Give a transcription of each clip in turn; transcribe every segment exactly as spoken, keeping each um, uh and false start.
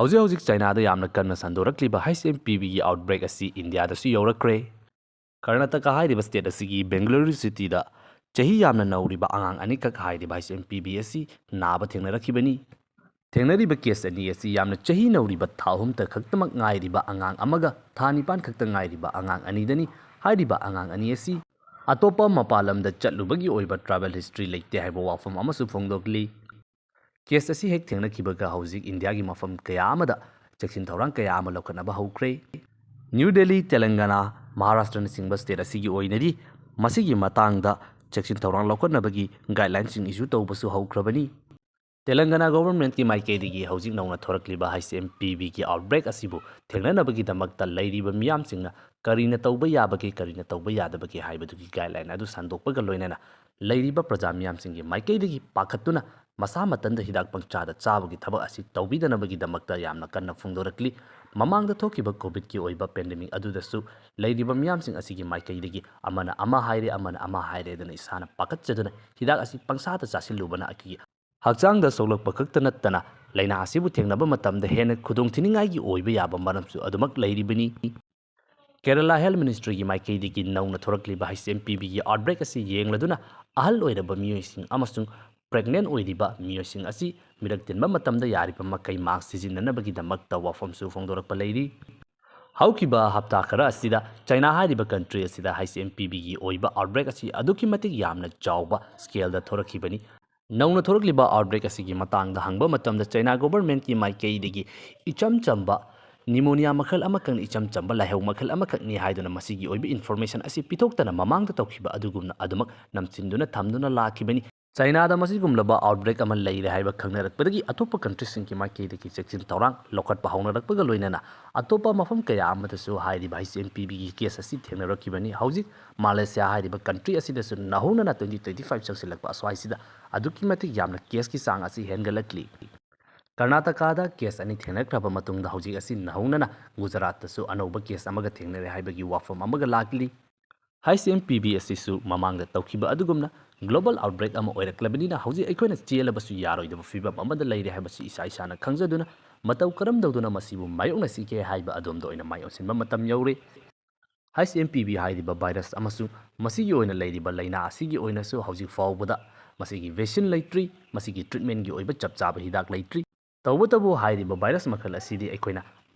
ꯍꯧꯖꯤꯛ ꯍꯧꯖꯤꯛ ꯆꯥꯏꯅꯥꯗ ꯌꯥꯝꯅ ꯀꯟꯅ ꯁꯟꯗꯣꯔꯛꯂꯤꯕ ꯍꯩꯆ ꯑꯦꯝ ꯄꯤ ꯚꯤꯒꯤ ꯑꯥꯎꯠꯕ꯭ꯔꯦꯛ ꯑꯁꯤ ꯏꯟꯗꯤꯌꯥꯗꯁꯨ ꯌꯧꯔꯛꯈ꯭ꯔꯦ꯫ ꯀꯔꯅꯥꯇꯀꯥ ꯍꯥꯏꯔꯤꯕ ꯁ꯭ꯇꯦꯠ ꯑꯁꯤꯒꯤ ꯕꯦꯡꯒꯂꯨꯔꯨ ꯁꯤꯇꯤꯗ ꯆꯍꯤ ꯌꯥꯝꯅ ꯅꯧꯔꯤꯕ ꯑꯉꯥꯡ ꯑꯅꯤꯈꯛ ꯍꯥꯏꯔꯤꯕ ꯍꯩꯆ ꯑꯦꯝ ꯄꯤ ꯚꯤ ꯑꯁꯤ ꯅꯥꯕ ꯊꯦꯡꯅꯔꯛꯈꯤꯕꯅꯤ꯫ ꯊꯦꯡꯅꯔꯤꯕ ꯀꯦꯁ ꯑꯅꯤ ꯑꯁꯤ ꯌꯥꯝꯅ ꯆꯍꯤ ꯅꯧꯔꯤꯕ ꯊꯥ ꯑꯍꯨꯝꯇ ꯈꯛꯇꯃꯛ ꯉꯥꯏꯔꯤꯕ ꯑꯉꯥꯡ ꯑꯃꯒ ꯊꯥ ꯅꯤꯄꯥꯟ ꯈꯛꯇ ꯉꯥꯏꯔꯤꯕ ꯑꯉꯥꯡ ꯑꯅꯤꯗꯅꯤ꯫ ꯍꯥꯏꯔꯤꯕ ꯑꯉꯥꯡ ꯑꯅꯤ ꯑꯁꯤ ꯑꯇꯣꯞꯄ ꯃꯄꯥꯟ ꯂꯝꯗ ꯆꯠꯂꯨꯕꯒꯤ ꯑꯣꯏꯕ ꯇ꯭ꯔꯥꯚꯦꯜ ꯍꯤꯁꯇ꯭ꯔꯤ ꯂꯩꯇꯦ ꯍꯥꯏꯕ ꯋꯥꯐꯝ ꯑꯃꯁꯨ ꯐꯣꯡꯗꯣꯛꯂꯤ꯫ ꯀꯦꯁ ꯑꯁꯤ ꯍꯦꯛ ꯊꯦꯡꯅꯈꯤꯕꯒ ꯍꯧꯖꯤꯛ ꯏꯟꯗꯤꯌꯥꯒꯤ ꯃꯐꯝ ꯀꯌꯥ ꯑꯃꯗ ꯆꯦꯛꯁꯤꯟ ꯊꯧꯔꯥꯡ ꯀꯌꯥ ꯑꯃ ꯂꯧꯈꯠꯅꯕ ꯍꯧꯈ꯭ꯔꯦ꯫ ꯅ꯭ꯌꯨ ꯗꯦꯜꯂꯤ, ꯇꯦꯂꯪꯒꯅꯥ, ꯃꯍꯥꯔꯥꯁꯇ꯭ꯔꯅꯆꯤꯡꯕ ꯁ꯭ꯇꯦꯠ ꯑꯁꯤꯒꯤ ꯑꯣꯏꯅꯗꯤ ꯃꯁꯤꯒꯤ ꯃꯇꯥꯡꯗ ꯆꯦꯛꯁꯤꯟ ꯊꯧꯔꯥꯡ ꯂꯧꯈꯠꯅꯕꯒꯤ ꯒꯥꯏꯗꯂꯥꯏꯟꯁꯤꯡ ꯏꯁꯨ ꯇꯧꯕꯁꯨ ꯍꯧꯈ꯭ꯔꯕꯅꯤ꯫ ꯇꯦꯂꯪꯒꯅꯥ ꯒꯣꯚꯔꯟꯃꯦꯟꯠꯀꯤ ꯃꯥꯏꯀꯩꯗꯒꯤ ꯍꯧꯖꯤꯛ ꯅꯧꯅ ꯊꯣꯔꯛꯂꯤꯕ ꯍꯩꯆ ꯑꯦꯝ ꯄꯤ ꯚꯤꯒꯤ ꯑꯥꯎꯠꯕ꯭ꯔꯦꯛ ꯑꯁꯤꯕꯨ ꯊꯦꯡꯅꯅꯕꯒꯤꯗꯃꯛꯇ ꯂꯩꯔꯤꯕ ꯃꯤꯌꯥꯝꯁꯤꯡꯅ ꯀꯔꯤꯅ ꯇꯧꯕ ꯌꯥꯕꯒꯦ, ꯀꯔꯤꯅ ꯇꯧꯕ ꯌꯥꯗꯕꯒꯦ ꯍꯥꯏꯕꯗꯨꯒꯤ ꯒꯥꯏꯗꯂꯥꯏꯟ ꯑꯗꯨ ꯁꯟꯗꯣꯛꯄꯒ ꯂꯣꯏꯅꯅ ꯂꯩꯔꯤꯕ ꯄ꯭ꯔꯖꯥ ꯃꯤꯌꯥꯝꯁꯤꯡꯒꯤ ꯃꯥꯏꯀꯩꯗꯒꯤ ꯄꯥꯈꯠꯇꯨꯅ ꯃꯁꯥ ꯃꯊꯟꯇ ꯍꯤꯗꯥꯛ ꯄꯪꯆꯥꯗ ꯆꯥꯕꯒꯤ ꯊꯕꯛ ꯑꯁꯤ ꯇꯧꯕꯤꯗꯅꯕꯒꯤꯗꯃꯛꯇ ꯌꯥꯝꯅ ꯀꯟꯅ ꯐꯣꯡꯗꯣꯔꯛꯂꯤ꯫ ꯃꯃꯥꯡꯗ ꯊꯣꯛꯈꯤꯕ ꯀꯣꯚꯤꯗꯀꯤ ꯑꯣꯏꯕ ꯄꯦꯟꯗꯦꯃꯤꯛ ꯑꯗꯨꯗꯁꯨ ꯂꯩꯔꯤꯕ ꯃꯤꯌꯥꯝꯁꯤꯡ ꯑꯁꯤꯒꯤ ꯃꯥꯏꯀꯩꯗꯒꯤ ꯑꯃꯅ ꯑꯃ ꯍꯥꯏꯔꯦ, ꯑꯃꯅ ꯑꯃ ꯍꯥꯏꯔꯦꯗꯅ ꯏꯁꯥꯅ ꯄꯥꯈꯠꯆꯗꯨꯅ ꯍꯤꯗꯥꯛ ꯑꯁꯤ ꯄꯪꯆꯥꯗ ꯆꯥꯁꯤꯜꯂꯨꯕꯅ ꯑꯩꯈꯣꯏꯒꯤ ꯍꯛꯆꯥꯡꯗ ꯁꯣꯛꯂꯛꯄ ꯈꯛꯇ ꯅꯠꯇꯅ ꯂꯥꯏꯅꯥ ꯑꯁꯤꯕꯨ ꯊꯦꯡꯅꯕ ꯃꯇꯝꯗ ꯍꯦꯟꯅ ꯈꯨꯗꯣꯡꯊꯤꯅꯤꯡꯉꯥꯏꯒꯤ ꯑꯣꯏꯕ ꯌꯥꯕ ꯃꯔꯝꯁꯨ ꯑꯗꯨꯃꯛ ꯂꯩꯔꯤꯕꯅꯤ꯫ ꯀꯦꯔꯂꯥ ꯍꯦꯜꯊ ꯃꯤꯅꯤꯁꯇ꯭ꯔꯤꯒꯤ ꯃꯥꯏꯀꯩꯗꯒꯤ ꯅꯧꯅ ꯊꯣꯔꯛꯂꯤꯕ ꯍꯩꯆ ꯑꯦꯝ ꯄꯤ ꯚꯤꯒꯤ ꯑꯥꯎꯠꯕ꯭ꯔꯦꯛ ꯑꯁꯤ ꯌꯦꯡꯂꯗꯨꯅ ꯑꯍꯜ ꯑꯣꯏꯔꯕ ꯃꯤꯑꯣꯏꯁꯤꯡ ꯑꯃꯁꯨꯡ ꯄ꯭ꯔꯦꯒꯅꯦꯟꯠ ꯑꯣꯏꯔꯤꯕ ꯃꯤꯑꯣꯏꯁꯤꯡ ꯑꯁꯤ ꯃꯤꯔꯛ ꯇꯤꯟꯕ ꯃꯇꯝꯗ ꯌꯥꯔꯤꯕ ꯃꯈꯩ ꯃꯥꯁꯛ ꯁꯤꯖꯤꯟꯅꯅꯕꯒꯤꯗꯃꯛꯇ ꯋꯥꯐꯝꯁꯨ ꯐꯣꯡꯗꯣꯔꯛꯄ ꯂꯩꯔꯤ꯫ ꯍꯧꯈꯤꯕ ꯍꯞꯇꯥ ꯈꯔ ꯑꯁꯤꯗ ꯆꯥꯏꯅꯥ ꯍꯥꯏꯔꯤꯕ ꯀꯟꯇ꯭ꯔꯤ ꯑꯁꯤꯗ ꯍꯩꯆ ꯑꯦꯝ ꯄꯤ ꯚꯤꯒꯤ ꯑꯣꯏꯕ ꯑꯥꯎꯠꯕ꯭ꯔꯦꯛ ꯑꯁꯤ ꯑꯗꯨꯛꯀꯤ ꯃꯇꯤꯛ ꯌꯥꯝꯅ ꯆꯥꯎꯕ ꯁ꯭ꯀꯦꯜꯗ ꯊꯣꯔꯛꯈꯤꯕꯅꯤ꯫ ꯅꯧꯅ ꯊꯣꯔꯛꯂꯤꯕ ꯑꯥꯎꯠꯕ꯭ꯔꯦꯛ ꯑꯁꯤꯒꯤ ꯃꯇꯥꯡꯗ ꯍꯪꯕ ꯃꯇꯝꯗ ꯆꯥꯏꯅꯥ ꯒꯣꯚꯔꯟꯃꯦꯟꯠꯀꯤ ꯃꯥꯏꯀꯩꯗꯒꯤ ꯏꯆꯝ ꯆꯝꯕ ꯅꯤꯃꯣꯅꯤꯌꯥ ꯃꯈꯜ ꯑꯃꯈꯛꯅꯤ, ꯏꯆꯝ ꯆꯝꯕ ꯂꯥꯏꯍꯧ ꯃꯈꯜ ꯑꯃꯈꯛꯅꯤ ꯍꯥꯏꯗꯨꯅ ꯃꯁꯤꯒꯤ ꯑꯣꯏꯕ ꯏꯟꯐꯣꯔꯃꯦꯁꯟ ꯑꯁꯤ ꯄꯤꯊꯣꯛꯇꯅ ꯃꯃꯥꯡꯗ ꯇꯧꯈꯤꯕ ꯑꯗꯨꯒꯨꯝꯅ ꯑꯗꯨꯃꯛ ꯅꯝꯁꯤꯟꯗꯨꯅ ꯊꯝꯗꯨꯅ ꯂꯥꯛꯈꯤꯕꯅꯤ꯫ ꯆꯥꯏꯅꯥꯗ ꯃꯁꯤꯒꯨꯝꯂꯕ ꯑꯥꯎꯠꯕ꯭ꯔꯦꯛ ꯑꯃ ꯂꯩꯔꯦ ꯍꯥꯏꯕ ꯈꯪꯅꯔꯛꯄꯗꯒꯤ ꯑꯇꯣꯞꯄ ꯀꯟꯇ꯭ꯔꯤꯁꯤꯡꯒꯤ ꯃꯥꯏꯀꯩꯗꯒꯤ ꯆꯦꯛꯁꯤꯟ ꯊꯧꯔꯥꯡ ꯂꯧꯈꯠꯄ ꯍꯧꯅꯔꯛꯄꯒ ꯂꯣꯏꯅꯅ ꯑꯇꯣꯞꯄ ꯃꯐꯝ ꯀꯌꯥ ꯑꯃꯗꯁꯨ ꯍꯥꯏꯔꯤꯕ ꯍꯩꯆ ꯑꯦꯝ ꯄꯤ ꯚꯤꯒꯤ ꯀꯦꯁ ꯑꯁꯤ ꯊꯦꯡꯅꯔꯛꯈꯤꯕꯅꯤ꯫ ꯍꯧꯖꯤꯛ ꯃꯥꯂꯦꯁꯤꯌꯥ ꯍꯥꯏꯔꯤꯕ ꯀꯟꯇ꯭ꯔꯤ ꯑꯁꯤꯗꯁꯨ ꯅꯧꯍꯧꯅꯅ ꯇ꯭ꯋꯦꯟꯇꯤ ꯇ꯭ꯋꯦꯟꯇꯤ ꯐꯥꯏꯚ ꯆꯪꯁꯤꯜꯂꯛꯄ ꯑꯁ꯭ꯋꯥꯏꯁꯤꯗ ꯑꯗꯨꯛꯀꯤ ꯃꯇꯤꯛ ꯌꯥꯝꯅ ꯀꯦꯁꯀꯤ ꯆꯥꯡ ꯑꯁꯤ ꯍꯦꯟꯒꯠꯂꯛꯂꯤ꯫ ꯀꯔꯅꯥꯇꯀꯥꯗ ꯀꯦꯁ ꯑꯅꯤ ꯊꯦꯡꯅꯈ꯭ꯔꯕ ꯃꯇꯨꯡꯗ ꯍꯧꯖꯤꯛ ꯑꯁꯤ ꯅꯧꯍꯧꯅꯅ ꯒꯨꯖꯔꯥꯠꯇꯁꯨ ꯑꯅꯧꯕ ꯀꯦꯁ ꯑꯃꯒ ꯊꯦꯡꯅꯔꯦ ꯍꯥꯏꯕꯒꯤ ꯋꯥꯐꯝ ꯑꯃꯒ ꯂꯥꯛꯂꯤ꯫ ꯍꯩꯆ ꯑꯦꯝ ꯄꯤ ꯚꯤ ꯑꯁꯤꯁꯨ ꯃꯃꯥꯡꯗ ꯇꯧꯈꯤꯕ ꯑꯗꯨꯒꯨꯝꯅ ꯒ꯭ꯂꯣꯕꯜ ꯑꯥꯎꯠꯕ꯭ꯔꯦꯛ ꯑꯃ ꯑꯣꯏꯔꯛꯂꯕꯅꯤꯅ ꯍꯧꯖꯤꯛ ꯑꯩꯈꯣꯏꯅ ꯆꯦꯜꯂꯕꯁꯨ ꯌꯥꯔꯣꯏꯗꯕ ꯐꯤꯕꯝ ꯑꯃꯗ ꯂꯩꯔꯦ ꯍꯥꯏꯕꯁꯤ ꯏꯁꯥ ꯏꯁꯥꯅ ꯈꯪꯖꯗꯨꯅ ꯃꯇꯧ ꯀꯔꯝ ꯇꯧꯗꯨꯅ ꯃꯁꯤꯕꯨ ꯃꯥꯌꯣꯛꯅꯁꯤꯒꯦ ꯍꯥꯏꯕ ꯑꯗꯣꯝꯗ ꯑꯣꯏꯅ ꯃꯥꯏ ꯑꯣꯟꯁꯤꯟꯕ ꯃꯇꯝ ꯌꯧꯔꯦ꯫ ꯍꯩꯆ ꯑꯦꯝ ꯄꯤ ꯚꯤ ꯍꯥꯏꯔꯤꯕ ꯚꯥꯏꯔꯁ ꯑꯃꯁꯨꯡ ꯃꯁꯤꯒꯤ ꯑꯣꯏꯅ ꯂꯩꯔꯤꯕ ꯂꯥꯏꯅꯥ ꯑꯁꯤꯒꯤ ꯑꯣꯏꯅꯁꯨ ꯍꯧꯖꯤꯛ ꯐꯥꯎꯕꯗ ꯃꯁꯤꯒꯤ ꯚꯦꯛꯁꯤꯟ ꯂꯩꯇ꯭ꯔꯤ, ꯃꯁꯤꯒꯤ ꯇ꯭ꯔꯤꯠꯃꯦꯟꯒꯤ ꯑꯣꯏꯕ ꯆꯞ ꯆꯥꯕ ꯍꯤꯗꯥꯛ ꯂꯩꯇ꯭ꯔꯤ꯫ ꯇꯧꯕꯇꯕꯨ ꯍꯥꯏꯔꯤꯕ ꯚꯥꯏꯔꯁ ꯃꯈꯜ ꯑꯁꯤꯗꯤ ꯑꯩꯈꯣꯏꯅ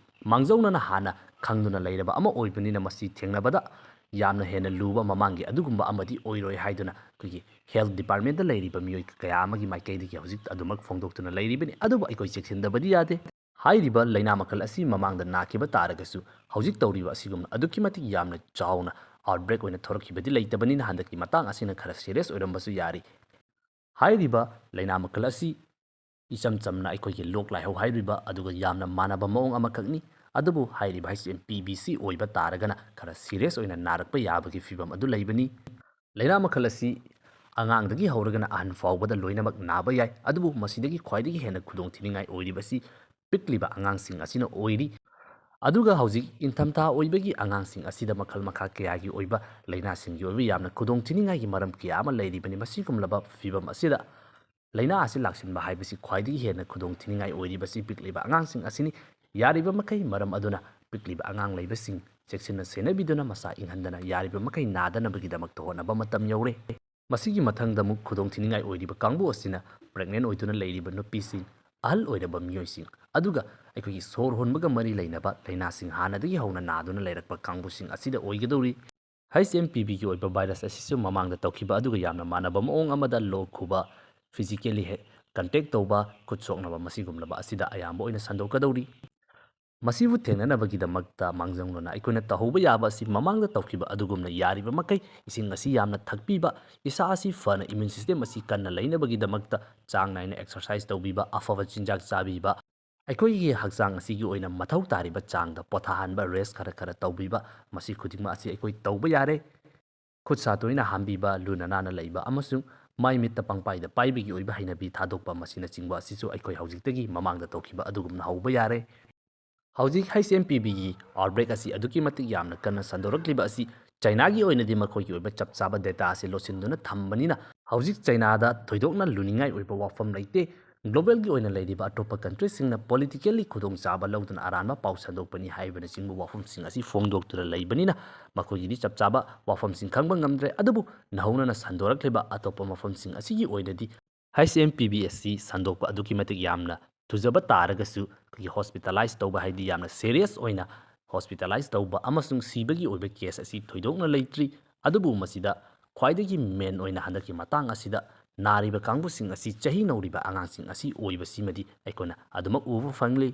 ꯃꯥꯡꯖꯧꯅꯅ ꯍꯥꯟꯅ ꯈꯪꯗꯨꯅ ꯂꯩꯔꯕ ꯑꯃ ꯑꯣꯏꯕꯅꯤꯅ ꯃꯁꯤ ꯊꯦꯡꯅꯕꯗ ꯌꯥꯝꯅ ꯍꯦꯟꯅ ꯂꯨꯕ ꯃꯃꯥꯡꯒꯤ ꯑꯗꯨꯒꯨꯝꯕ ꯑꯃꯗꯤ ꯑꯣꯏꯔꯣꯏ ꯍꯥꯏꯗꯨꯅ ꯑꯩꯈꯣꯏꯒꯤ ꯍꯦꯜꯊ ꯗꯤꯄꯥꯔꯠꯃꯦꯟꯇ ꯂꯩꯔꯤꯕ ꯃꯤꯑꯣꯏ ꯀꯌꯥ ꯑꯃꯒꯤ ꯃꯥꯏꯀꯩꯗꯒꯤ ꯍꯧꯖꯤꯛ ꯑꯗꯨꯃꯛ ꯐꯣꯡꯗꯣꯛꯇꯨꯅ ꯂꯩꯔꯤꯕꯅꯤ꯫ ꯑꯗꯨꯕꯨ ꯑꯩꯈꯣꯏ ꯆꯦꯛꯁꯤꯟꯗꯕꯗꯤ ꯌꯥꯗꯦ꯫ ꯍꯥꯏꯔꯤꯕ ꯂꯥꯏꯅꯥ ꯃꯈꯜ ꯑꯁꯤ ꯃꯃꯥꯡꯗ ꯅꯥꯈꯤꯕ ꯇꯥꯔꯒꯁꯨ ꯍꯧꯖꯤꯛ ꯇꯧꯔꯤꯕ ꯑꯁꯤꯒꯨꯝꯅ ꯑꯗꯨꯛꯀꯤ ꯃꯇꯤꯛ ꯌꯥꯝꯅ ꯆꯥꯎꯅ ꯑꯥꯎꯠꯕ꯭ꯔꯦꯛ ꯑꯣꯏꯅ ꯊꯣꯔꯛꯈꯤꯕꯗꯤ ꯂꯩꯇꯕꯅꯤꯅ ꯍꯟꯗꯛꯀꯤ ꯃꯇꯥꯡ ꯑꯁꯤꯅ ꯈꯔ ꯁꯤꯔꯤꯌꯁ ꯑꯣꯏꯔꯝꯕꯁꯨ ꯌꯥꯔꯤ꯫ ꯍꯥꯏꯔꯤꯕ ꯂꯥꯏꯅꯥ ꯃꯈꯜ ꯑꯁꯤ ꯏꯆꯝ ꯆꯝꯅ ꯑꯩꯈꯣꯏꯒꯤ ꯂꯣꯛ ꯂꯥꯏꯍꯧ ꯍꯥꯏꯔꯤꯕ ꯑꯗꯨꯒ ꯌꯥꯝꯅ ꯃꯥꯟꯅꯕ ꯃꯑꯣꯡ ꯑꯃꯈꯛꯅꯤ꯫ ꯑꯗꯨꯕꯨ ꯍꯥꯏꯔꯤꯕ H M P V C ꯑꯣꯏꯕ ꯇꯥꯔꯒꯅ ꯈꯔ ꯁꯤꯔꯤꯌꯁ ꯑꯣꯏꯅ ꯅꯥꯔꯛꯄ ꯌꯥꯕꯒꯤ ꯐꯤꯕꯝ ꯑꯗꯨ ꯂꯩꯕꯅꯤ꯫ ꯂꯥꯏꯅꯥ ꯃꯈꯜ ꯑꯁꯤ ꯑꯉꯥꯡꯗꯒꯤ ꯍꯧꯔꯒꯅ ꯑꯍꯟ ꯐꯥꯎꯕꯗ ꯂꯣꯏꯅꯃꯛ ꯅꯥꯕ ꯌꯥꯏ, ꯑꯗꯨꯕꯨ ꯃꯁꯤꯗꯒꯤ ꯈ꯭ꯋꯥꯏꯗꯒꯤ ꯍꯦꯟꯅ ꯈꯨꯗꯣꯡ ꯊꯤꯅꯤꯡꯉꯥꯏ ꯑꯣꯏꯔꯤꯕꯁꯤ ꯄꯤꯛꯂꯤꯕ ꯑꯉꯥꯡꯁꯤꯡ ꯑꯁꯤꯅ ꯑꯣꯏꯔꯤ꯫ ꯑꯗꯨꯒ ꯍꯧꯖꯤꯛ ꯏꯪꯊꯝꯊꯥ ꯑꯣꯏꯕꯒꯤ ꯑꯉꯥꯡꯁꯤꯡ ꯑꯁꯤꯗ ꯃꯈꯜ ꯃꯈꯥ ꯀꯌꯥꯒꯤ ꯑꯣꯏꯕ ꯂꯥꯏꯅꯥꯁꯤꯡꯒꯤ ꯑꯣꯏꯕ ꯌꯥꯝꯅ ꯈꯨꯗꯣꯡ ꯊꯤꯅꯤꯡꯉꯥꯏꯒꯤ ꯃꯔꯝ ꯀꯌꯥ ꯑꯃ ꯂꯩꯔꯤꯕꯅꯤ꯫ ꯃꯁꯤꯒꯨꯝꯂꯕ ꯐꯤꯕꯝ ꯑꯁꯤꯗ ꯂꯥꯏꯅꯥ ꯑꯁꯤ ꯂꯥꯛꯁꯤꯟꯕ ꯍꯥꯏꯕꯁꯤ ꯈ꯭ꯋꯥꯏꯗꯒꯤ ꯍꯦꯟꯅ ꯈꯨꯗꯣꯡ ꯊꯤꯅꯤꯡꯉꯥꯏ ꯑꯣꯏꯔꯤꯕꯁꯤ ꯄꯤꯛꯂꯤꯕ ꯑꯉꯥꯡꯁꯤꯡ ꯑꯁꯤꯅꯤ꯫ ꯌꯥꯔꯤꯕ ꯃꯈꯩ ꯃꯔꯝ ꯑꯗꯨꯅ ꯄꯤꯛꯂꯤꯕ ꯑꯉꯥꯡ ꯂꯩꯕꯁꯤꯡ ꯆꯦꯛꯁꯤꯟꯅ ꯁꯦꯟꯅꯕꯤꯗꯨꯅ ꯃꯁꯥ ꯏꯪꯍꯟꯗꯅ ꯌꯥꯔꯤꯕ ꯃꯈꯩ ꯅꯥꯗꯅꯕꯒꯤꯗꯃꯛꯇ ꯍꯣꯠꯅꯕ ꯃꯇꯝ ꯌꯧꯔꯦ꯫ ꯃꯁꯤꯒꯤ ꯃꯊꯪꯗ ꯑꯃꯨꯛ ꯈꯨꯗꯣꯡ ꯊꯤꯅꯤꯡꯉꯥꯏ ꯑꯣꯏꯔꯤꯕ ꯀꯥꯡꯕꯨ ꯑꯁꯤꯅ ꯄ꯭ꯔꯦꯒꯅꯦꯟ ꯑꯣꯏꯗꯨꯅ ꯂꯩꯔꯤꯕ ꯅꯨꯄꯤꯁꯤꯡ, ꯑꯍꯜ ꯑꯣꯏꯔꯕ ꯃꯤꯑꯣꯏꯁꯤꯡ, ꯑꯗꯨꯒ ꯑꯩꯈꯣꯏꯒꯤ ꯁꯣꯔ ꯍꯣꯟꯕꯒ ꯃꯔꯤ ꯂꯩꯅꯕ ꯂꯥꯏꯅꯥꯁꯤꯡ ꯍꯥꯟꯅꯗꯒꯤ ꯍꯧꯅ ꯅꯥꯗꯨꯅ ꯂꯩꯔꯛꯄ ꯀꯥꯡꯕꯨꯁꯤꯡ ꯑꯁꯤꯗ ꯑꯣꯏꯒꯗꯧꯔꯤ꯫ ꯍꯩꯆ ꯑꯦꯝ ꯄꯤ ꯚꯤꯒꯤ ꯑꯣꯏꯕ ꯚꯥꯏꯔꯁ ꯑꯁꯤꯁꯨ ꯃꯃꯥꯡꯗ ꯇꯧꯈꯤꯕ ꯑꯗꯨꯒ ꯌꯥꯝꯅ ꯃꯥꯟꯅꯕ ꯃꯑꯣꯡ ꯑꯃꯗ ꯂꯣꯛ ꯈꯨꯕ, ꯐꯤꯖꯤꯀꯦꯜꯂꯤ ꯍꯦꯛ ꯀꯟꯇꯦꯛ ꯇꯧꯕ, ꯈꯨꯠ ꯁꯣꯛꯅꯕ ꯃꯁꯤꯒꯨꯝꯂꯕ ꯑꯁꯤꯗ ꯑꯌꯥꯝꯕ ꯑꯣꯏꯅ ꯁꯟꯗꯣꯛꯀꯗꯧꯔꯤ꯫ ꯃꯁꯤꯕꯨ ꯊꯦꯡꯅꯅꯕꯒꯤꯗꯃꯛꯇ ꯃꯥꯡꯖꯧꯅꯅ ꯑꯩꯈꯣꯏꯅ ꯇꯧꯍꯧꯕ ꯌꯥꯕ ꯑꯁꯤ ꯃꯃꯥꯡꯗ ꯇꯧꯈꯤꯕ ꯑꯗꯨꯒꯨꯝꯅ ꯌꯥꯔꯤꯕ ꯃꯈꯩ ꯏꯁꯤꯡ ꯑꯁꯤ ꯌꯥꯝꯅ ꯊꯛꯄꯤꯕ, ꯏꯁꯥ ꯑꯁꯤ ꯐꯅ ꯏꯃ꯭ꯌꯨꯟ ꯁꯤꯁꯇꯦꯝ ꯑꯁꯤ ꯀꯟꯅ ꯂꯩꯅꯕꯒꯤꯗꯃꯛꯇ ꯆꯥꯡ ꯅꯥꯏꯅ ꯑꯦꯛꯁꯔꯁꯥꯏꯁ ꯇꯧꯕꯤꯕ, ꯑꯐꯕ ꯆꯤꯟꯖꯥꯛ ꯆꯥꯕꯤꯕ, ꯑꯩꯈꯣꯏꯒꯤ ꯍꯛꯆꯥꯡ ꯑꯁꯤꯒꯤ ꯑꯣꯏꯅ ꯃꯊꯧ ꯇꯥꯔꯤꯕ ꯆꯥꯡꯗ ꯄꯣꯊꯥꯍꯟꯕ, ꯔꯦꯁ ꯈꯔ ꯈꯔ ꯇꯧꯕꯤꯕ, ꯃꯁꯤ ꯈꯨꯗꯤꯡꯃꯛ ꯑꯁꯤ ꯑꯩꯈꯣꯏ ꯇꯧꯕ ꯌꯥꯔꯦ꯫ ꯈꯨꯠ ꯁꯥ ꯇꯣꯏꯅ ꯍꯥꯝꯕꯤꯕ, ꯂꯨꯅ ꯅꯥꯟꯅ ꯂꯩꯕ ꯑꯃꯁꯨꯡ ꯃꯥꯏ ꯃꯤꯠꯇ ꯄꯪꯄꯥꯏꯗ ꯄꯥꯏꯕꯒꯤ ꯑꯣꯏꯕ ꯍꯩꯅꯕꯤ ꯊꯥꯗꯣꯛꯄ, ꯃꯁꯤꯅꯆꯤꯡꯕ ꯑꯁꯤꯁꯨ ꯑꯩꯈꯣꯏ ꯍꯧꯖꯤꯛꯇꯒꯤ ꯃꯃꯥꯡꯗ ꯇꯧꯈꯤꯕ ꯑꯗꯨꯒꯨꯝꯅ ꯍꯧꯕ ꯌꯥꯔꯦ꯫ ꯍꯧꯖꯤꯛ ꯍꯩꯆ ꯑꯦꯝ ꯄꯤ ꯚꯤꯒꯤ ꯑꯥꯎꯠꯕ꯭ꯔꯦꯛ ꯑꯁꯤ ꯑꯗꯨꯛꯀꯤ ꯃꯇꯤꯛ ꯌꯥꯝꯅ ꯀꯟꯅ ꯁꯟꯗꯣꯔꯛꯂꯤꯕ ꯑꯁꯤ ꯆꯥꯏꯅꯥꯒꯤ ꯑꯣꯏꯅꯗꯤ ꯃꯈꯣꯏꯒꯤ ꯑꯣꯏꯕ ꯆꯞ ꯆꯥꯕ ꯗꯦꯇꯥ ꯑꯁꯤ ꯂꯣꯠꯁꯤꯟꯗꯨꯅ ꯊꯝꯕꯅꯤꯅ ꯍꯧꯖꯤꯛ ꯆꯥꯏꯅꯥꯗ ꯊꯣꯏꯗꯣꯛꯅ ꯂꯨꯅꯤꯡꯉꯥꯏ ꯑꯣꯏꯕ ꯋꯥꯐꯝ ꯂꯩꯇꯦ꯫ ꯒ꯭ꯂꯣꯕꯦꯜꯒꯤ ꯑꯣꯏꯅ ꯂꯩꯔꯤꯕ ꯑꯇꯣꯞꯄ ꯀꯟꯇ꯭ꯔꯤꯁꯤꯡꯅ ꯄꯣꯂꯤꯇꯤꯀꯦꯜꯂꯤ ꯈꯨꯗꯣꯡꯆꯥꯕ ꯂꯧꯗꯨꯅ ꯑꯔꯥꯟꯕ ꯄꯥꯎ ꯁꯟꯗꯣꯛꯄꯅꯤ ꯍꯥꯏꯕꯅꯆꯤꯡꯕ ꯋꯥꯐꯝꯁꯤꯡ ꯑꯁꯤ ꯐꯣꯡꯗꯣꯛꯇꯨꯅ ꯂꯩꯕꯅꯤꯅ ꯃꯈꯣꯏꯒꯤꯗꯤ ꯆꯞ ꯆꯥꯕ ꯋꯥꯐꯝꯁꯤꯡ ꯈꯪꯕ ꯉꯝꯗ꯭ꯔꯦ꯫ ꯑꯗꯨꯕꯨ ꯅꯧꯍꯧꯅꯅ ꯁꯟꯗꯣꯔꯛꯂꯤꯕ ꯑꯇꯣꯞꯄ ꯃꯐꯝꯁꯤꯡ ꯑꯁꯤꯒꯤ ꯑꯣꯏꯅꯗꯤ ꯍꯩꯆ ꯑꯦꯝ ꯄꯤ ꯚꯤ ꯑꯁꯤ ꯁꯟꯗꯣꯛꯄ ꯑꯗꯨꯛꯀꯤ ꯃꯇꯤꯛ ꯌꯥꯝꯅ ꯊꯨꯖꯕ ꯇꯥꯔꯒꯁꯨ, ꯑꯩꯈꯣꯏꯒꯤ ꯍꯣꯁꯄꯤꯇꯥꯂꯥꯏꯁ ꯇꯧꯕ, ꯍꯥꯏꯗꯤ ꯌꯥꯝꯅ ꯁꯦꯔꯤꯌꯁ ꯑꯣꯏꯅ ꯍꯣꯁꯄꯤꯇꯥꯂꯥꯏꯁ ꯇꯧꯕ ꯑꯃꯁꯨꯡ ꯁꯤꯕꯒꯤ ꯑꯣꯏꯕ ꯀꯦꯁ ꯑꯁꯤ ꯊꯣꯏꯗꯣꯛꯅ ꯂꯩꯇ꯭ꯔꯤ꯫ ꯑꯗꯨꯕꯨ ꯃꯁꯤꯗ ꯈ꯭ꯋꯥꯏꯗꯒꯤ ꯃꯦꯟ ꯑꯣꯏꯅ ꯍꯟꯗꯛꯀꯤ ꯃꯇꯥꯡ ꯑꯁꯤꯗ ꯅꯥꯔꯤꯕ ꯀꯥꯡꯕꯨꯁꯤꯡ ꯑꯁꯤ ꯆꯍꯤ ꯅꯧꯔꯤꯕ ꯑꯉꯥꯡꯁꯤꯡ ꯑꯁꯤ ꯑꯣꯏꯕꯁꯤꯃꯗꯤ ꯑꯩꯈꯣꯏꯅ ꯑꯗꯨꯃꯛ ꯎꯕ ꯐꯪꯂꯤ꯫